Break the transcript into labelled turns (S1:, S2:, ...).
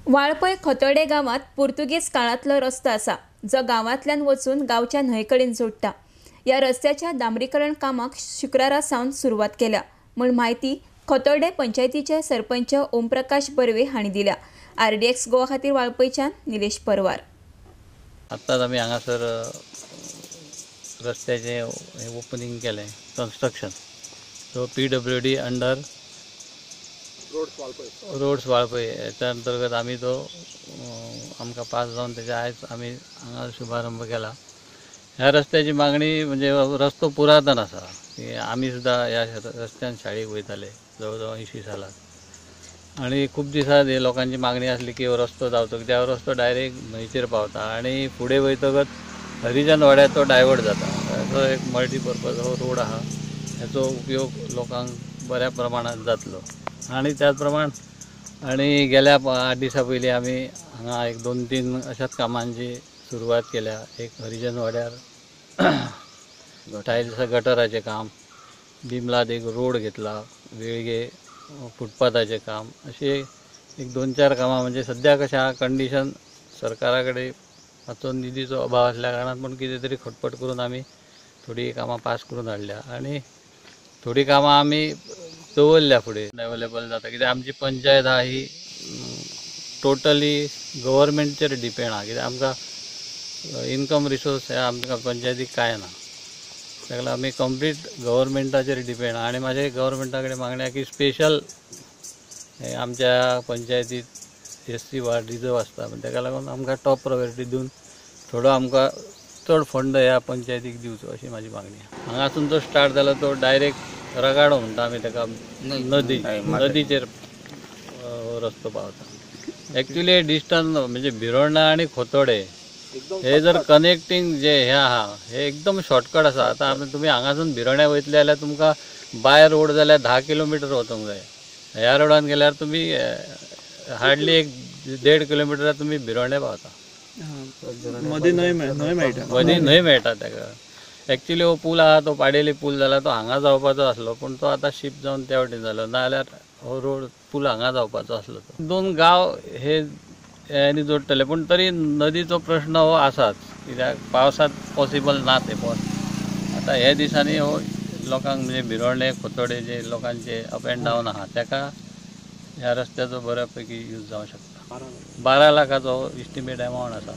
S1: वाळपय खोतोडे गांवांत पुर्तुगेज काळांतलो रस्तो आसा, जो गांवांतल्यान वचून गांवच्या न्हंय कडेन जोडटा. ह्या रस्त्याच्या डांबरीकरण कामाक शुक्रारा सावन सुरवात केल्या म्हूण म्हायती खोतोडे पंचायतीचे सरपंच ओमप्रकाश बर्वे हांणी दिल्या. आरडीएक्स गोवा खातीर वाळपयच्यान निलेश परवार.
S2: आत्ताच आमी हांगासर रस्त्याचें ओपनींग केलें, construction. So PWD under roads Valpoi हेच्या अंतर्गत आमी तो आमकां पास जावन तेच्या आयज आमी हांगा शुभारंभ केला. ह्या रस्त्याची मागणी म्हणजे रस्तो पुरातन आसा की आमी सुद्दां ह्या रस्त्यान शाळेक वयताले जवळ जवळ 80 सालात, आनी खूब दिसां लोकांची मागणी आसली की हो रस्तो जावचो, कित्याक हो रस्तो डायरेक्ट न्हंयचेर पावता आनी फुडें वयतकच हरिजन वाड्यार तो डायवर्ट जाता. असो एक मल्टीपर्पज हो रोड आहा, हेचो उपयोग लोकांक बऱ्या प्रमाणांत जातलो. आनी त्याच प्रमाण आनी गेल्या 8 दिसां पयलीं आमी हांगा एक 2-3 अशाच कामांची सुरवात केल्या. एक हरिजन वाड्यार टायल्स गटराचें काम, बिमलात एक रोड घेतला, वेळगे फुटपाथाचें काम, अशें एक 2-4 कामां. म्हणजे सद्या कशें आहा कंडिशन, सरकारा कडेन मातसो निधीचो अभाव आसल्या कारणान पूण कितें तरी खटपट करून आमी थोडीं कामां पास करून हाडल्या आनी थोडीं कामां आमी दवरल्या फुडें अवेलेबल जाता. कित्याक आमची पंचायत आहा ही टोटली गव्हर्मेंटचेर डिपेंड आहा, कित्याक आमकां इनकम रिसोर्स हे आमकां पंचायतीक कांय ना, ताका लागून आमी कंप्लीट गव्हर्मेंटाचेर डिपेंड आहा. आनी म्हाजें गव्हर्मेंटा कडेन मागणें आहा की स्पेशल आमच्या पंचायतीत SC ward reserve आसता, पण ताका लागून आमकां टॉप प्रायोरिटी दिवन थोडो आमकां चड फंड ह्या पंचायतीक दिवचो अशी म्हाजी मागणी आहा. हांगासून जो स्टार्ट जालो तो डायरेक्ट रगाडो म्हणटा आमी ताका, नदीचेर रस्तो पावता. एक्चुली डिस्टन्स म्हणजे भिरोंडा आनी खोतोडे हे जर कनेक्टींग जे हे आहा हे एकदम शॉर्टकट आसा. आतां आमी तुमी हांगासून भिरोंड्या वयतले जाल्यार तुमकां बाय रोड जाल्यार 10 किलोमिटर वचूंक जाय, ह्या रोडान गेल्यार तुमी हार्डली 1.5 किलोमिटर तुमी भिरोंड्या पावता.
S3: मदीं न्हंय मेळटा ताका.
S2: एक्चुली हो पूल आहा तो पाडेली पूल जाला तो हांगा जावपाचो आसलो, पूण तो आतां शिफ्ट जावन त्या वटेन जालो, नाजाल्यार हो रोड पूल हांगा जावपाचो आसलो. तो 2 गांव हे ह्यांनी जोडटले, पूण तरी नदीचो प्रश्न हो आसाच, कित्याक पावसांत पॉसिबल ना ते पॉस. आतां हे दिसांनी हो लोकांक म्हणजे भिरोंडे खोतोडे जे लोकांचे अप एंड डावन आहा ताका ह्या रस्त्याचो बऱ्या पैकी यूज जावंक शकता. 12 लाखाचो इस्टिमेट एमावंट आसा.